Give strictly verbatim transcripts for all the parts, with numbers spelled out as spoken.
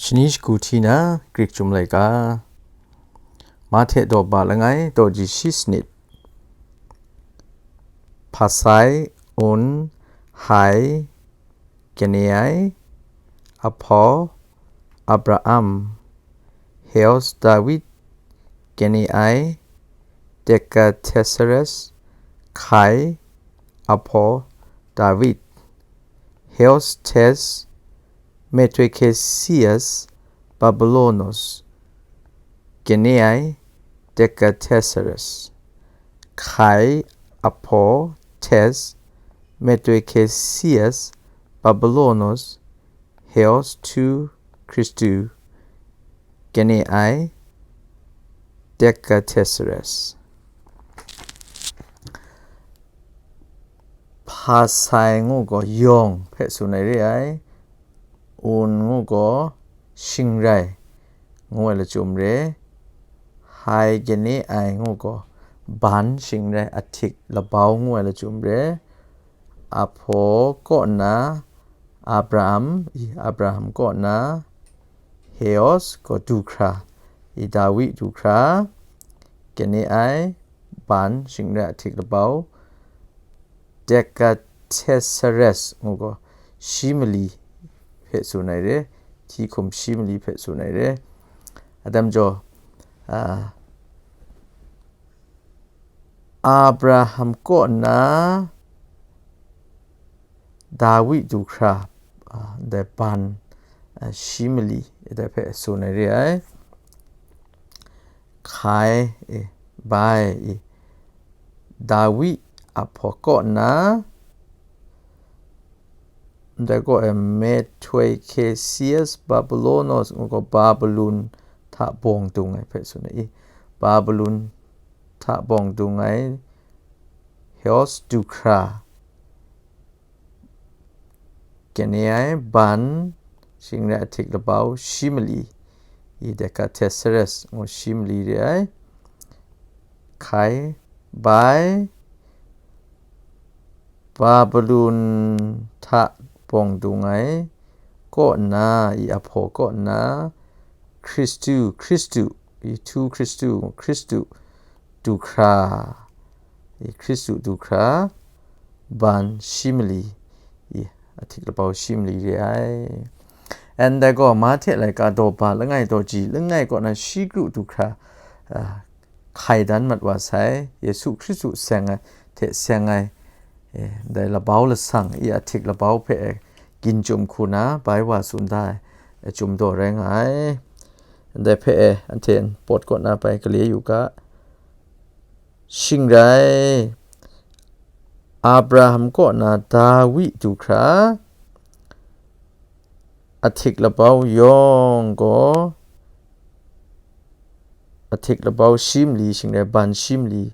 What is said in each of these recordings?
Shani shagu hti na Grik Chyum Laika. Mahte daw ba langai daw ji shi sanit. Hpa sai, un, hai, kane ai, ahpaw, Abraham, heos Dawid, kane ai, Dekateseres, hkai, ahpaw, Dawid, heos tes, Metuekesias, Babylonos, kane ai, Dekateseres, hkai, ahpaw, tes, Metuekesias, Babylonos, heos tu Christu, kane ai, Dekateseres. Hpa sai ngu gaw yawng hpe tsun ai re ai, un ngu gaw shingrai ngu ai lachyum re, hai kane ai ngu gaw ban shingrai ahtik labau ngu ai lachyum re, ahpaw kaw nna Abraham, i Abraham kaw nna heos gaw du hkra, i Dawi du hkra, kane ai ban shingrai ahtik labau, Dekateseres ngu gaw shi mali hpe tsun ai re, hti hkum shi mali hpe tsun ai re. Atam jaw, a, Abraham kaw nna Dawi du hkra, a, ndai ban, a, shi mali, dai hpe tsun ai re ai. Hkai, e, bai, e, Dawi ahpaw kaw nna, ndai kaw e, Metuekesias Babylonos ngu gaw Babylon hta bawng dung ai hpe tsun ai, i Babylon hta bawng dung ai heos du hkra, kane ai ban shingrai ahtik labau shi mali, i Dekateseres ngu shi mali re ai, hkai, bai, Babylon hta bawng dung ai kaw nna, i ahpaw kaw nna, Hkristu, Hkristu, i tu Hkristu, Hkristu du hkra, i Hkristu du hkra, ban shi mali, i ahtik labau shi mali re ai. Ndai gaw Mahte laika daw ba langai daw ji langai kaw na shi kru du hkra, a, hkai dan mat wa sai, Yesu Hkristu seng ai hte seng ai, e, ndai labau lasang i ahtik labau hpe e, gin chyum hku na bai wa tsun da ai, e, chyum daw rai nga ai. Ndai hpe e, anhte pawt kaw na bai gale yu ga, shingrai, Abraham kaw na Dawi du hkra, ahtik labau yawng gaw, ahtik labau shi mali shingrai ban shi mali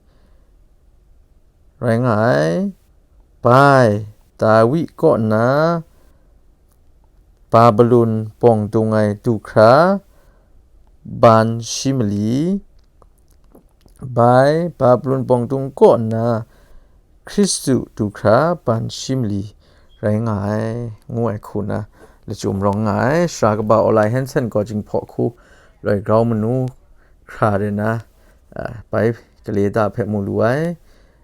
rai nga ai. Bai, Dawi kaw nna Babylon bawng dung ai du hkra ban shi mali, bai, Babylon bawng dung kaw nna Hkristu du hkra ban shi mali rai nga ai, ngu ai hku na lachyum rawng nga ai. Sara kaba Olai Hansen gaw Jinghpaw hku loi grau manu hkra re na, a, bai gale da hpe mu lu ai.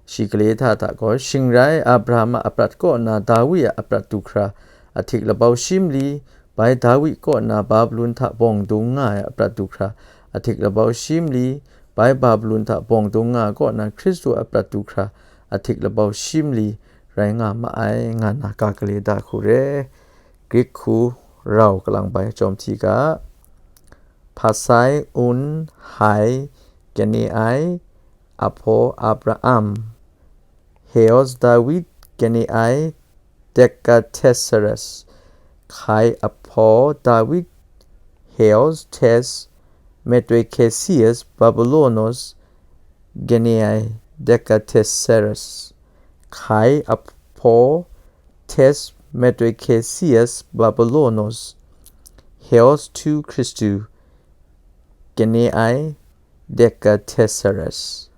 Shi gale da hta gaw, shingrai, Abraham a aprat kaw nna Dawi a aprat du hkra, ahtik labau shi mali, bai Dawi kaw nna Babylon hta bawng dung nga ai aprat du hkra, ahtik labau shi mali, bai Babylon hta bawng dung nga ai kaw nna Hkristu a aprat du hkra, ahtik labau shi mali rai nga ma ai, nga na ga gale da hku re. Grik hku rau kalang bai jawm hti ga, hpa sai, un, hai, kane ai, ahpaw Abraham, heos Dawid, kane ai, Dekateseres, hkai, ahpaw Dawid, heos tes, Metuekesias Babylonos, kane ai, Dekateseres, hkai, ahpaw tes, Metuekesias Babylonos, heos tu Hkristu, kane ai, Dekateseres.